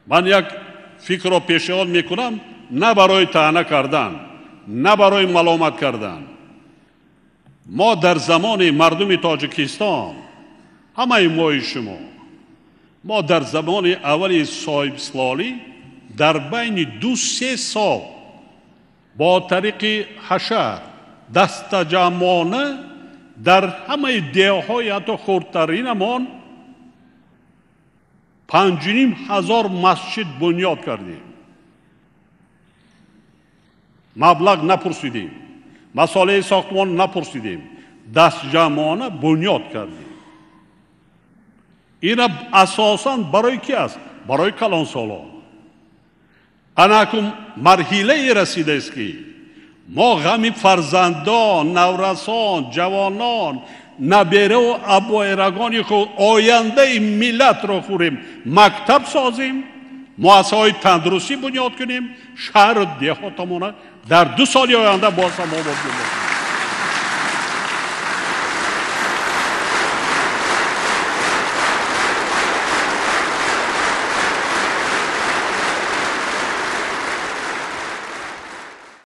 Ман як фикрро пешниҳод мекунам, на барои таъна кардан, на барои маломат кардан. Мо дар замони мардуми Тоҷикистон, ҳамаи мои шумо, мо дар замони аввали соҳибистиқлолӣ дар байни 2-3 сол бо тариқи ҳашар дастаҷамъона дар ҳамаи деҳҳои ҳатто хурдтаринамон 5500 масҷид бунёд кардем. Маблағ напурсидем, масолеҳи сохтмон напурсидем, дастҷамъона бунёд кардем. Ина асосан барои ки аст? Барои калонсолон. Анакун марҳилае расидааст, ки мо ғами фарзандон, наврасон, ҷавонон, набераву абоирагони худ, ояндаи миллатро хӯрем, мактаб созем, муассисаҳои тандурустӣ бунёд кунем, шаҳру деҳотамона дар 2 соли оянда боз ҳам обод кунем.